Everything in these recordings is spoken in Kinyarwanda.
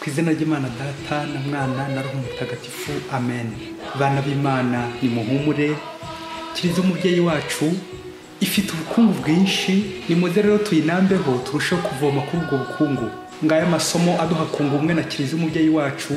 Ku izina ry'Imana Data na Mwana na Roho Mutagatifu, amen. Bana b'Imana nimuhumure, Kiliziya umubyeyi wacu ifite ubukungu bwinshi, nimuze rero tuyinambeho turusheho kuvoma kuri ubwo bukungu. Ngaya masomo aduha kunga ubumwe na Kiliziya umubyeyi wacu.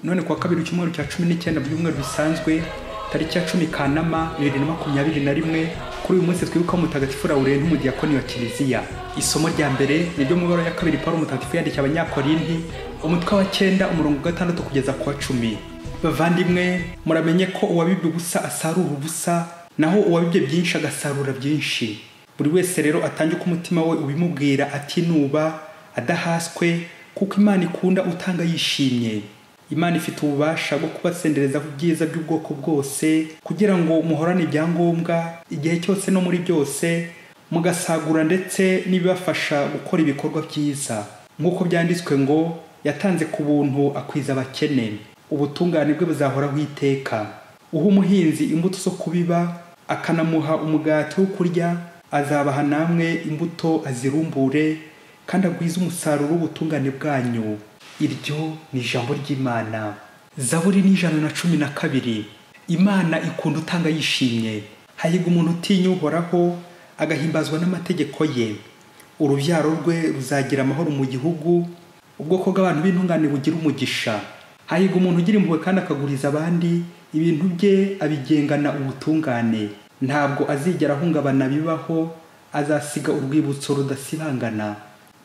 None kuwa kabiri icyumweru cya 19 mu byumweru bisanzwe, tariki ya 10 Kanama 2021, kuri uyu munsi twibuka Mutagatifu Laurenti umudiyakoni wa Kiliziya. Isomo rya mbere ni ryo mu ibaruwa ya kabiri Pawulo Mutagatifu yandikiye Abanyakorinti, umutwe wa 9 umurongo wa 6 kugeza ku wa 10. Bavandimwe, muramenye ko uwabibye ubusa asarura ubusa, naho uwabibye byinshi agasarura byinshi. Buri wese rero atange uko umutima we ubimubwira, atinuba, adahaswe, kuko Imana ikunda utanga yishimye. Imana ifite ububasha bwo kubasenderezaho ibyiza by'ubwoko bwose, kugira ngo muhorane ibyangombwa igihe cyose no muri byose, mugasagura ndetse n'ibibafasha gukora ibikorwa byiza. Nk'uko byanditswe ngo yatanze ku buntu akwiza abakene, ubutungane bwe buzahoraho iteka. Uha umuhinzi imbuto zo kubiba, akanamuha umugati wo kurya, azabaha namwe imbuto azirumbure, kandi agwize umusaruro w'ubutungane bwanyu. Iryo ni ijambo ry'Imana. Zaburi ni 112. Imana ikunda utanga yishimye. Hahirwa umuntu utinya Uhoraho, agahimbazwa n'amategeko ye. Urubyaro rwe ruzagira amahoro mu gihugu, ubwoko bw'abantu b'intungane bugira umugisha. Hahirwa umuntu ugira impuhwe kandi akaguriza abandi, ibintu bye abigengana ubutungane. Ntabwo azigera ahungabana bibaho, azasiga urwibutso rudasibangana.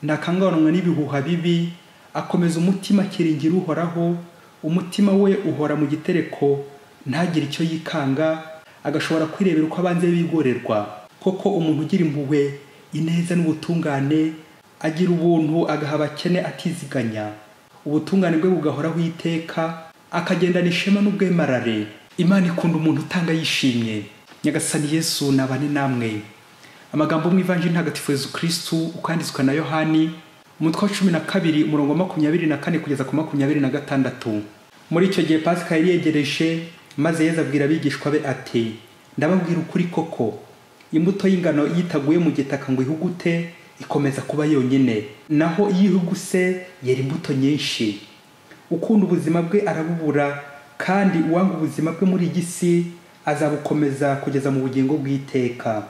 Ntakanganwa n'ibihuha bibi, akomeza umutima akiringira Uhoraho. Umutima we uhora mu gitereko, ntagire icyo yikanga, agashobora kwirebera uko abanze bigorerwa. Koko umuntu ugira impuhwe, ineza n'ubutungane, agira ubuntu agaha abakene atiziganya. Ubutungane bwe bugahoraho iteka, akagendana ishema n'ubwemarare. Imana ikunda umuntu utanga yishimye. Nyagasani Yesu nabane namwe. Amagambo mu Ivanjiri Ntagatifu Yezu Kristu uko yanditswe na Yohani, umutwe wa 12 umurongo wa 24 kugeza ku 26. Muri icyo gihe Pasika yari yegereje, maze Yezu abwira abigishwa be ati: ndababwira ukuri koko, imbuto y'ingano yitaguye mu gitaka ngo ihugute, ikomeza kuba yonyine, naho iyo ihuguse yera imbuto nyinshi. Ukunda ubuzima bwe arabubura, kandi uwanga ubuzima bwe muri iyi si azabukomeza kugeza mu bugingo bw'iteka.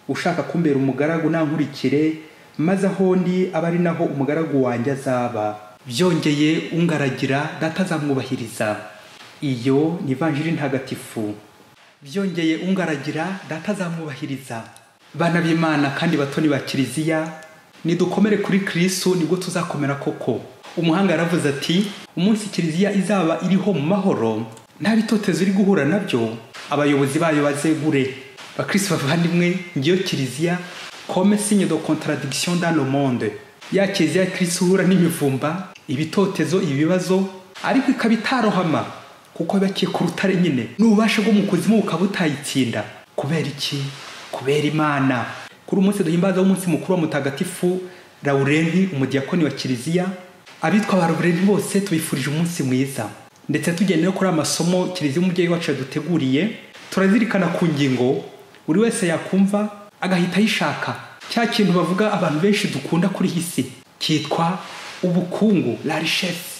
Ushaka kumbera umugaragu nankurikire, maze aho ndi abe ari naho umugaragu wanjye azaba. Byongeye ungaragira Data azamwubahiriza. Iyo ni Ivanjiri Ntagatifu. Byongeye ungaragira Data azamwubahiriza. Bana b'Imana kandi batoni ba Kiliziya, nidukomere kuri Kristo nibwo tuzakomera koko. Umuhanga yaravuze ati: umunsi Kiliziya izaba iriho mu mahoro, nta bitotezo iri guhura nabyo, abayobozi bayo bazegure. Bakristo bavandimwe, ngiyo Kiliziya comme signe de contradiction dans le monde. Ya Kiliziya Kristo uhura n'imivumba, ibitotezo, ibibazo, ariko ikaba itarohama kuko bakiye ku rutare nyine, n'ububasha bwo mu kuzimu bukaba butayitsinda. Kubera iki? Kubera Imana. Kuri umunsi duhimbaza w'umunsi mukuru wa Mutagatifu Laurenti umudiyakoni wa Kiliziya, abitwa ba Laurenti bose tubifurije umunsi mwiza. Ndetse tugendeye kuri amasomo Kiliziya umubyeyi wacu yaduteguriye, turazirikana ku ngingo buri wese yakumva agahita ayishaka. Cya kintu bavuga abantu benshi dukunda kuri iyi si cyitwa ubukungu, la richesse.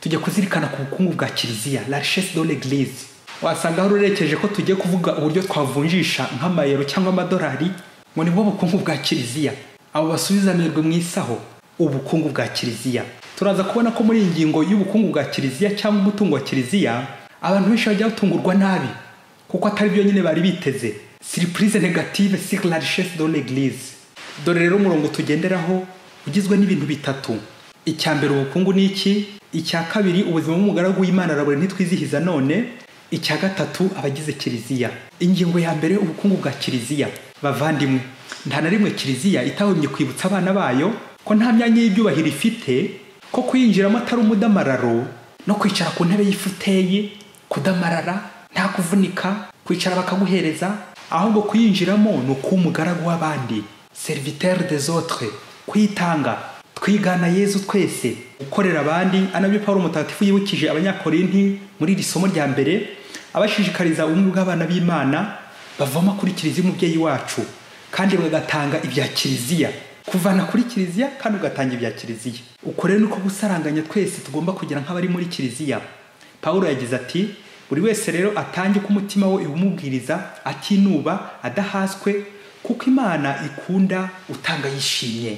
Tujya kuzirikana ku bukungu bwa Kiliziya, la richesse de l'église. Wasanga hari urekeje ko tugiye kuvuga uburyo twavunjisha nk'amayero cyangwa amadolari, ngo nibwo bukungu bwa Kiliziya. Abo basubiza amerwe mu isaho, ubukungu bwa Kiliziya. Turaza kubona ko muri iyi ngingo y'ubukungu bwa Kiliziya cyangwa umutungo wa Kiliziya, abantu benshi bajya batungurwa nabi kuko atari byo nyine bari biteze. Surprise négative sur la richesse de l'église. Dore rero umurongo tugenderaho ugizwe n'ibintu bitatu. Icya mbere, ubukungu ni iki? Icya kabiri, ubuzima bw'umugaragu w'Imana Laurenti ntitwizihiza none. Icya gatatu, abagize Kiliziya. Ingingo ya mbere, ubukungu bwa Kiliziya. Bavandimwe, nta na rimwe Kiliziya itahwemye kwibutsa abana bayo ko nta myanya y'ibyubahiro ifite, ko kuyinjiramo atari umudamararo, no kwicara ku ntebe y'ifuteyi, kudamarara, nta kuvunika, kwicara bakaguhereza, ahubwo kuyinjiramo ni ukuba umugaragu w'abandi, serviteur des autres, kwitanga, twigana Yezu twese, gukorera abandi. Anabyo Pawulo Mutagatifu yibukije Abanyakorinti muri iri somo rya mbere, abashishikariza ubumwe bw'abana b'Imana bavoma kuri Kiliziya umubyeyi wacu, kandi bagatanga ibya Kiliziya. Kuvana kuri kiliziya kandi ugatanga ibya kiliziya. Uko rero niko gusaranganya twese tugomba kugira nk'abari muri kiliziya. Pawulo yagize ati buri wese rero atange ko umutima we umubwiriza, atinuba, adahaswe, kuko Imana ikunda utanga yishimye.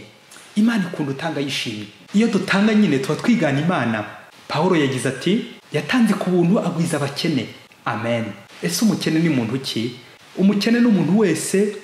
Imana ikunda utanga yishimye. Iyo dutanga nyine tuba twigana Imana. Pawulo yagize ati yatanze ku buntu agwiza abakene. Amen. Ese umukene ni muntu ki? Umukene ni umuntu wese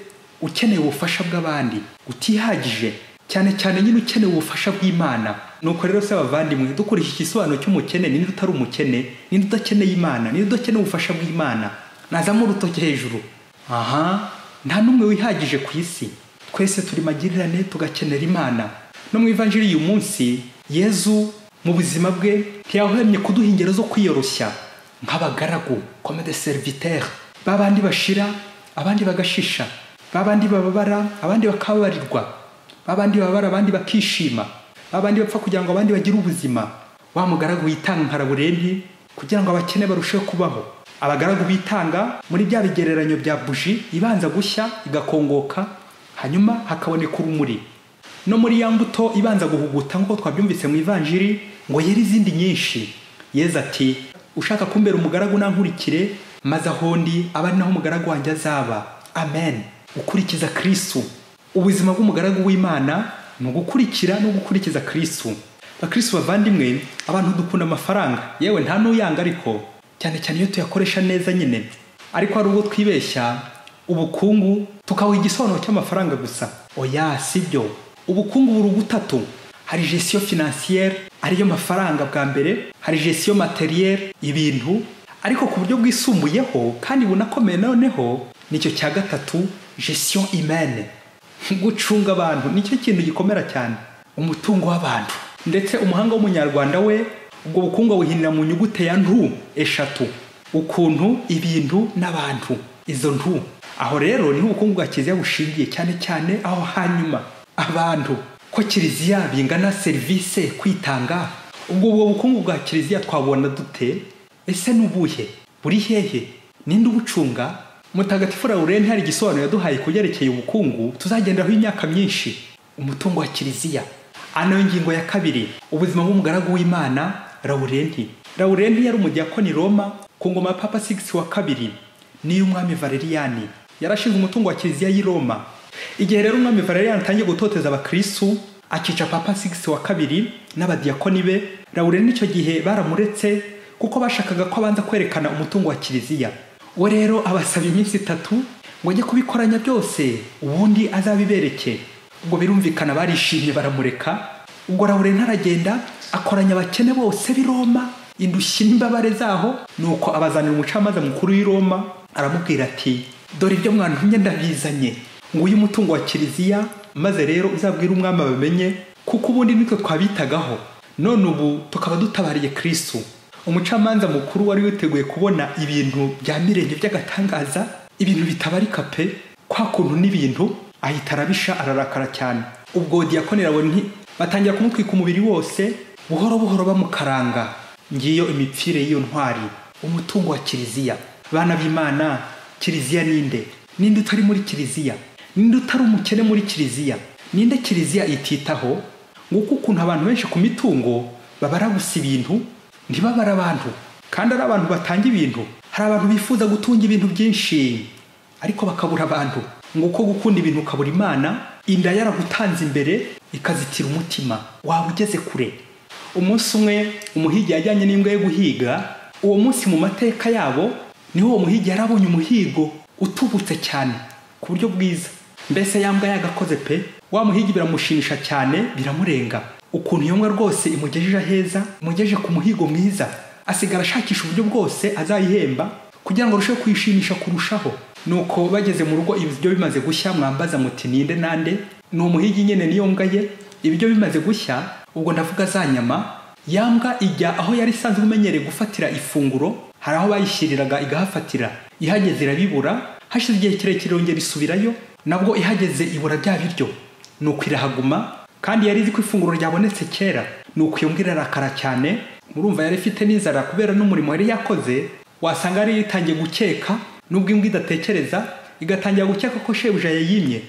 ukeneye ubufasha bw'abandi, utihagije, cyane cyane nyine ukeneye ubufasha bw'Imana. Nuko rero se abavandimwe, dukurikije igisobanuro cy'umukene, ninde utari umukene, ninde udakeneye Imana, ninde udakeneye ubufasha bw'Imana? Nazamura urutoki hejuru. Aha, nta n'umwe wihagije ku isi. Twese turi magirirane tugakenera Imana. No mu Ivanjiri y'uyu munsi, Yezu mu buzima bwe ntiyahwemye kuduha ingero zo kwiyoroshya nk'abagaragu, comme des serviteurs, babandi bashira abandi bagashisha, babandi bababara abandi bakababarirwa, babandi babara abandi bakishima, babandi bapfa kugira ngo abandi bagire ubuzima. Wa mugaragu witanga nka Laurenti kugira ngo abakene barusheho kubaho. Abagaragu bitanga muri bya bigereranyo bya buji ibanza gushya igakongoka, hanyuma hakaboneka urumuri. No muri ya mbuto ibanza guhuguta nk'uko twabyumvise mu Ivanjiri, ngo yere izindi nyinshi. Yezu ati ushaka kumbera umugaragu nankurikire, maze aho ndi abe ari naho umugaragu wanjye azaba. Amen. Ukurikiza Kristu. Ubuzima bw'umugaragu w'Imana ni ugukurikira no gukurikiza Kristu. Bakristu bavandimwe, abantu dukunda amafaranga, yewe nta n'uyanga, ariko cyane cyane iyo tuyakoresha neza nyine. Ariko hari ubwo twibeshya ubukungu tukabuha igisobanuro cy'amafaranga gusa. Oya, sibyo. Ubukungu buri butatu. Hari gestion financière, ariyo mafaranga bwa mbere, hari gestion matérielle, ibintu, ariko ku buryo bwisumbuyeho kandi bunakomeye noneho nicyo cya gatatu, gestion humaine. Gucunga abantu nicyo kintu gikomera cyane, umutungo w'abantu. Ndetse umuhanga w'umunyarwanda we ubwo bukungu abuhinira mu nyugute ya ntu eshatu: ukuntu, ibintu n'abantu. Izo ntu. Aho rero niho ubukungu bwa kiliziya bushingiye, cyane cyane aho hanyuma abantu. Ko kiliziya bingana serivise, kwitanga. Ubwo bukungu bwa kiliziya twabona dute? Ese n'ubuhe? Buri hehe? Ninde ubucunga? Mutagatifu Laurenti hari igisobanuro yaduhaye kubyerekeye ubukungu tuzagenderaho imyaka myinshi, umutungo wa kiliziya. Ano ingingo ya kabiri, ubuzima bw'umugaragu w'Imana Laurenti. Laurenti yari umudiyakoni Roma ku ngoma ya Papa Sixtus wa kabiri n'iy'umwami Valeriani. Yarashinze umutungo wa kiliziya y'i Roma. Igihe rero umwami Valeriani atangiye gutoteza abakristu, akica Papa Sixtus wa kabiri n'abadiyakoni be, Laurenti icyo gihe baramuretse kuko bashakaga ko abanza kwerekana umutungo wa kiliziya. We rero abasaba iminsi 3 ngo ajye kubikoranya byose ubundi azabibereke. Ubwo birumvikana barishimye baramureka. Ubwo Laurenti aragenda akoranya abakene bose b'i Roma, indushyi n'imbabare zaho, nuko abazanira umucamanza mukuru w'i Roma, aramubwira ati dore ibyo mwantumye ndabizanye, nguyu umutungo wa kiliziya, maze rero uzabwire umwami abamenye, kuko ubundi nitwe twabitagaho, none ubu tukaba dutabariye Kristu. Umucamanza mukuru wari witeguye kubona ibintu bya mirenge by'agatangaza, ibintu bitabarika pe, kwa kuntu n'ibintu, ahita arabisha ararakara cyane. Ubwo diyakoni Laurenti batangira kumutwika umubiri wose, buhoro buhoro bamukaranga. Ngiyo imipfire y'iyo ntwari, umutungo wa kiliziya. Bana b'Imana, kiliziya ninde? Ninde utari muri kiliziya? Ninde utari umukene muri kiliziya? Ninde kiliziya ititaho? Nguko ukuntu abantu benshi ku mitungo babara gusa ibintu, ntibabara abantu. Kandi ari abantu batanga ibintu. Hari abantu bifuza gutunga ibintu byinshi ariko bakabura abantu. Nguko gukunda ibintu ukabura Imana, inda yaragutanze imbere ikazitira umutima, waba ugeze kure. Umunsi umwe umuhigi yajyanye n'imbwa yo guhiga. Uwo munsi mu mateka yabo niho uwo muhigi yarabonye umuhigo utubutse cyane ku buryo bwiza. Mbese yambwa yagakoze pe. Wa muhigi biramushimisha cyane, biramurenga ukuntu iyo mbwa rwose imugejeje aheza, imugejeje ku muhigo mwiza. Asigara ashakisha uburyo bwose azayihemba kugira ngo arusheho kuyishimisha kurushaho. Nuko bageze mu rugo ibiryo bimaze gushya, mwambaza muti ninde nande? Ni umuhigi nyene niyo mbwa ye. Ibiryo bimaze gushya, ubwo ndavuga za nyama, yambwa ijya aho yari isanzwe imenyereye gufatira ifunguro, hari aho bayishyiriraga igahafatira. Ihageze irabibura, hashize igihe kirekire yongera isubirayo, nabwo ihageze ibura bya biryo. Nuko irahaguma, kandi yari izi ko ifunguro ryabonetse kera. Nuko iyo mbwa irarakara cyane, murumva yari ifite n'inzara kubera n'umurimo yari yakoze, wasanga yari yitangiye gukeka, nubwo imbwa idatekereza, igatangira gukeka ko shebuja yayimye.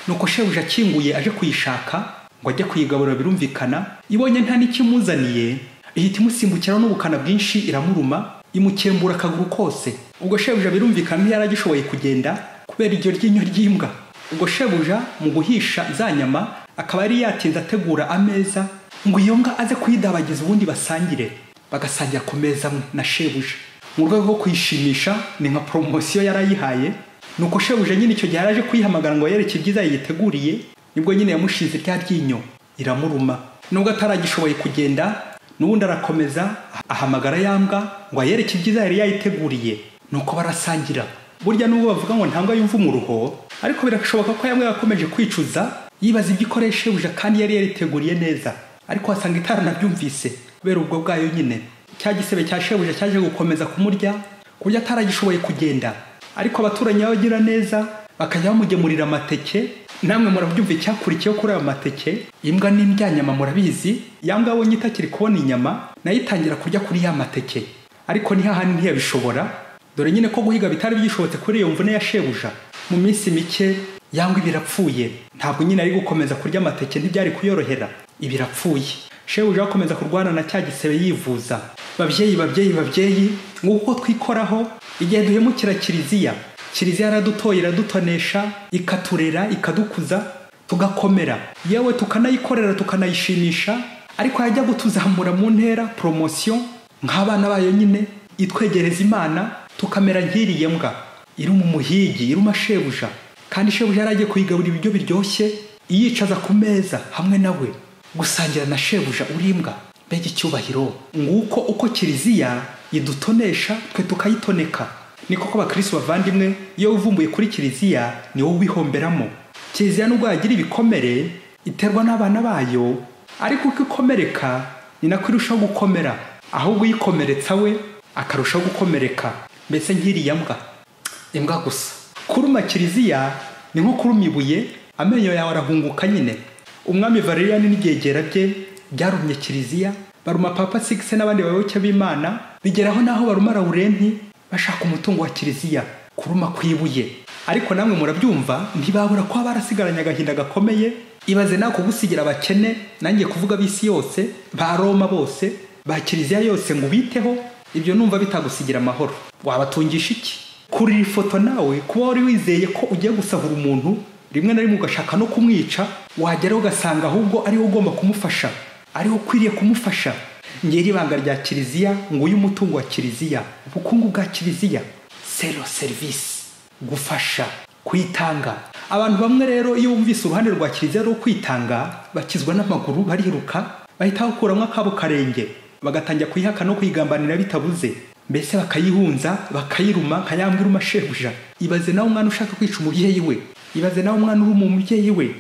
Nuko shebuja akinguye aje kuyishaka ngo ajye kuyigaburira, birumvikana ibonye nta n'ikimuzaniye ihita imusimbukiraho n'ubukana bwinshi iramuruma, imukembura akaguru kose. Ubwo shebuja birumvikana ntiyari agishoboye kugenda kubera iryo ryinyo ry'imbwa. Ubwo shebuja mu guhisha za nyama akaba yari yatinze ategura ameza ngo iyo mbwa aze kuyidabagiza ubundi basangire, bagasangira ku meza amwe na shebuja mu rwego rwo kuyishimisha, ni nka poromosiyo yarayihaye. Nuko shebuja nyine icyo gihe yaraje kuyihamagara ngo yereke ibyiza yayiteguriye, nibwo nyine yamushize rya ryinyo iramuruma. Nubwo ataragishoboye kugenda n'ubundi arakomeza ahamagara ya mbwa ngo ayereke ibyiza yari yayiteguriye, nuko barasangira. Burya nubwo bavuga ngo nta mbwa yumva umuruho, ariko birashoboka ko ya mbwa yakomeje kwicuza yibaza ibyo ikoreye shebuja kandi yari yariteguriye neza, ariko wasanga itaranabyumvise kubera ubwo bwayo nyine. Cya gisebe cya shebuja cyaje gukomeza kumurya ku buryo ataragishoboye kugenda, ariko abaturanyi b'abagira neza bakajya bamugemurira amateke. Namwe murabyumva icyakurikiyeho kuri ayo mateke, imbwa n'indyanyama murabizi. Ya mbwa abonye itakiri kubona inyama nayo itangira kurya kuri ya mateke, ariko ni hahandi ntiyabishobora, dore nyine ko guhiga bitari byishobotse kuri iyo mvune ya shebuja. Mu minsi mike ya mbwa ibirapfuye, ntabwo nyine ari gukomeza kurya amateke, ntibyari kuyorohera, ibirapfuye. Shebuja akomeza kurwana na cya gisebe yivuza. Babyeyi babyeyi babyeyi, nguko twikoraho igihe duhemukira kiliziya. Kiliziya yaradutoye, iradutonesha, ikaturera, ikadukuza, tugakomera, yewe tukanayikorera, tukanayishimisha, ariko yajya gutuzamura mu ntera poromosiyo nk'abana bayo nyine, itwegereza Imana, tukamera nk'iriye mbwa iruma umuhigi, iruma shebuja. Kandi shebuja yaragiye kuyigaburira ibiryo biryoshye, iyicaza ku meza hamwe nawe, gusangira na shebuja uri imbwa, mbega icyubahiro! Nguko uko kiliziya idutonesha twe tukayitoneka. Ni koko bakristo bavandimwe, iyo uvumbuye kuri kiliziya ni wowe ubihomberamo. Kiliziya nubwo yagira ibikomere iterwa n'abana bayo, ariko uko ikomereka ni nako irushaho gukomera, ahubwo uyikomeretsa we akarushaho gukomereka. Mbese nk'iriya mbwa, imbwa gusa. Kuruma kiliziya ni nko kuruma ibuye, amenyo yawe arahunguka nyine. Umwami Valerian n'ibyegera bye byarumye kiliziya, baruma Papa Sixte n'abandi bayoboke b'Imana, bigeraho naho baruma Laurenti bashaka umutungo wa kiliziya, kuruma kwibuye. Ariko namwe murabyumva, ntibabura kuba barasigaranye agahinda gakomeye. Ibaze nawe kugusigira abakene, nanjye kuvuga b'isi yose, ba Roma bose, ba kiliziya yose ngo ubiteho, ibyo numva bitagusigira amahoro. Wabatungisha iki? Kuri iyi foto nawe kuba wari wizeye ko ugiye gusahura umuntu, rimwe na rimwe ugashaka no kumwica, wageraho ugasanga ahubwo ariwe ugomba kumufasha, ariwe ukwiriye kumufasha. Ngeri ibanga rya kiliziya, nguyu umutungo wa kiliziya, ubukungu bwa kiliziya, selo service, gufasha, kwitanga. Abantu bamwe rero iyo bumvise uruhande rwa kiliziya rwo kwitanga, bakizwa n'amaguru, bariruka, bahita bakuramo akabo karenge, bagatangira kuyihaka no kuyigambanira bitabuze, mbese bakayihunza, bakayiruma nka ya mbwa iruma shebuja. Ibaze nawe umwana ushaka kwica umubyeyi we, ibaze nawe umwana uruma umubyeyi we.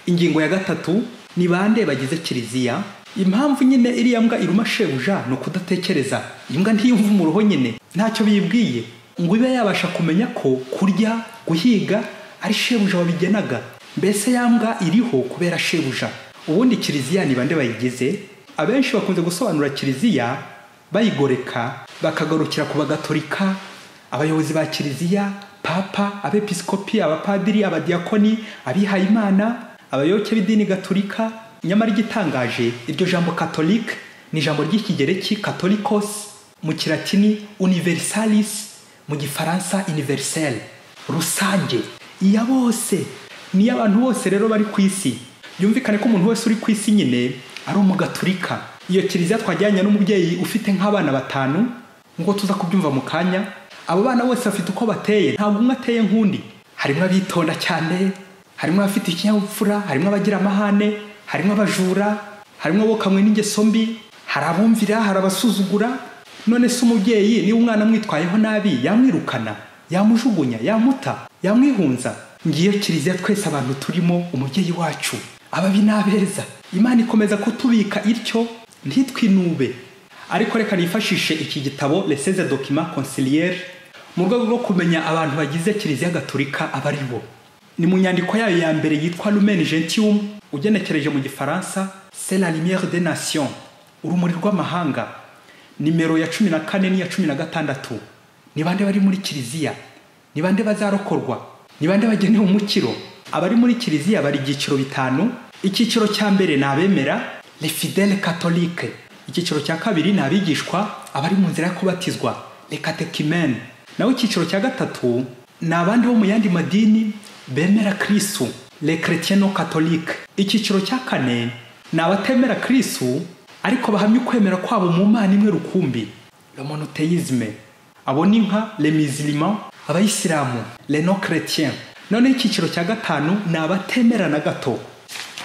Ingingo ya gatatu, ni bande bagize kiliziya? Impamvu nyine iriya mbwa iruma shebuja ni ukudatekereza. Imbwa ntiyumva umuruho nyine, ntacyo biyibwiye ngo ibe yabasha kumenya ko kurya, guhiga ari shebuja wabigenaga. Mbese ya mbwa iriho kubera shebuja. Ubundi kiliziya ni bande bayigize? Abenshi bakunze gusobanura kiliziya bayigoreka, bakagarukira ku bagatolika, abayobozi ba kiliziya, papa, abepiskopi, abapadiri, abadiakoni, abihayimana, abayoboke b'idini gatolika. Nyamara igitangaje, iryo jambo katolike ni ijambo ry'ikigereki katolikos, mu kilatini universalis, mu gifaransa universel, rusange, iya bose, ni abantu bose rero bari ku isi. Byumvikane ko umuntu wese uri ku isi nyine ari umugatolika. Iyo kiliziya twajyanye n'umubyeyi ufite nk'abana batanu, ngo tuza kubyumva mu kanya, abo bana bose bafite uko bateye, ntabwo umwe ateye nk'undi. Harimo abitonda cyane, harimo abafite ikinyabupfura, harimo abagira amahane, harimo abajura, harimo abokamwe n'ingeso mbi, hari abumvira, hari abasuzugura. None se umubyeyi niba umwana amwitwayeho nabi, yamwirukana, yamujugunya, yamuta, yamwihunza? Ngiyo kiliziya twese abantu turimo, umubyeyi wacu, ababi n'abeza. Imana ikomeza kutubika ityo, ntitwinube. Ariko reka nifashishe iki gitabo Les 16 documents conciliaires mu rwego rwo kumenya abantu bagize kiliziya gatolika abari bo. Ni mu nyandiko yayo ya mbere yitwa Lumen Gentium, ugenekereje mu gifaransa C'est la lumière des nations, urumuri rw'amahanga, nimero ya 14 n'iya 16. Ni bande bari muri kiliziya? Ni bande bazarokorwa? Ni bande bagenewe umukiro? Abari muri kiliziya bari ibyiciro bitanu. Icyiciro cya mbere ni abemera, les fidèles catholiques. Icyiciro cya kabiri ni abigishwa, abari mu nzira yo kubatizwa, les catéchumènes. Naho icyiciro cya gatatu ni abandi bo mu yandi madini bemera Kristu, les chrétiens non catholiques. Icyiciro cya kane ni abatemera Kristu ariko bahamya ukwemera kwabo mu Mana imwe rukumbi, le monothéisme. Abo ni nka les musulmans, abayisilamu, les non chrétiens. Noneho icyiciro cya gatanu ni abatemera na gato.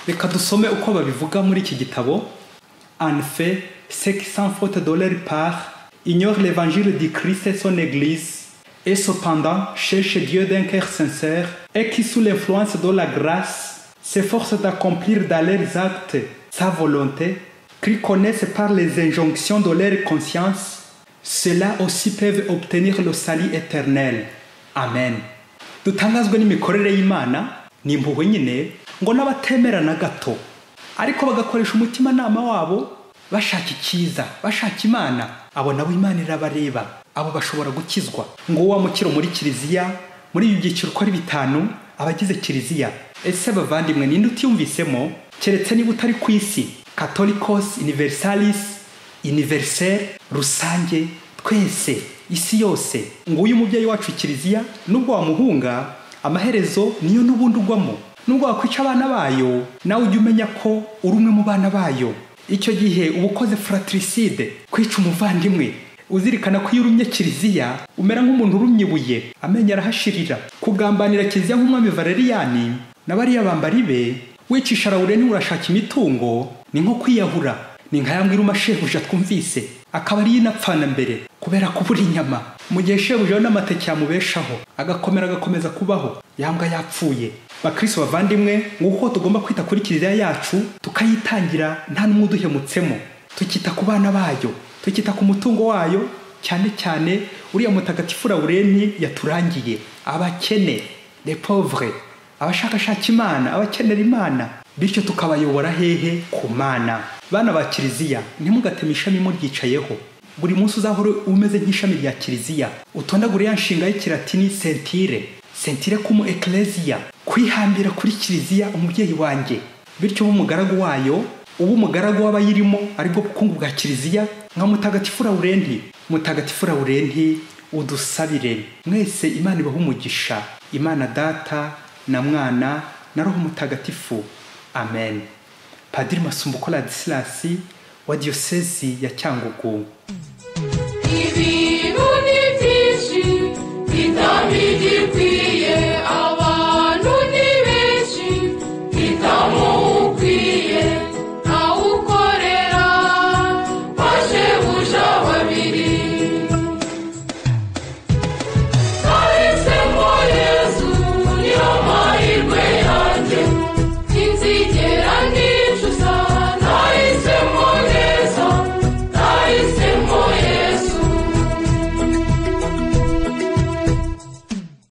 Reka dusome uko babivuga muri iki gitabo. En fait, ceux qui sans faute de leur part ignorent l'évangile du Christ et son Église, et cependant cherchent Dieu d'un cœur sincère, et qui sous l'influence de la grâce s'efforcent d'accomplir dans leurs actes sa volonté, qu'ils connaissent par les injonctions de leur conscience, ceux-là aussi peuvent obtenir le salut éternel. Amen. Dutangazwe n'imikorere y'Imana, ni impuhwe nyine, ngo n'abatemera na gato ariko bagakoresha umutimanama wabo bashaka icyiza, bashaka Imana, abo nabo Imana irabareba, abo bashobora gukizwa. Ngo wa mukiro muri kiliziya, muri ibi byiciro uko ari bitanu, abagize kiliziya. Ese bavandimwe, ninde utiyumvisemo? Keretse niba utari ku isi. Catholicos universalis, universel, rusange, twese, isi yose. Nguyu umubyeyi wacu kiliziya, nubwo wamuhunga, amaherezo niyo n'ubundi ugwamo. Nubwo wakwica abana bayo, nawe ujye umenya ko uri umwe mu bana bayo. Icyo gihe uba ukoze fratricide, kwica umuvandimwe. Uzirikana ko iyo urumye kiliziya umera nk'umuntu urumye ibuye, amenyo arahashirira. Kugambanira kiliziya nk'umwami Valeriyani na bariya bambari be, wicisha Lawurenti urashaka imitungo, ni nko kwiyahura. Ni nka ya mbwiruma shebuja twumvise, akaba ariyo inapfana mbere kubera kubura inyama. Mu gihe shebuja we n'amateke yamubeshaho, agakomera agakomeza kubaho, yambwa yapfuye. Bakristo bavandimwe, nguko tugomba kwita kuri kiliziya yacu, tukayitangira nta n'umwe uduhemutsemo, tukita ku bana bayo, tukita ku mutungo wayo, cyane cyane uriya mutagatifu Lawurenti yaturangiye, abakene, les pauvres, abashakashaka Imana, abakenera Imana, bityo tukabayobora hehe? Ku Mana. Bana ba kiliziya, ntimugateme ishami muryicayeho. Buri munsi uzahore umeze nk'ishami rya kiliziya, utondagure ya nshinga y'ikilatini sentire, sentire cum ecclesia, kwihambira kuri kiliziya umubyeyi wanjye, bityo ube umugaragu wayo, ube umugaragu w'abayirimo, aribwo bukungu bwa kiliziya, nka mutagatifu Lawurenti. Mutagatifu Lawurenti, udusabire. Mwese Imana ibahe umugisha. Imana Data na Mwana na Roho Mutagatifu. Amen. Padiri Masumbuko Ladislas wa Diyosezi ya Cyangugu. Ibintu ni byinshi bitari bikwiye.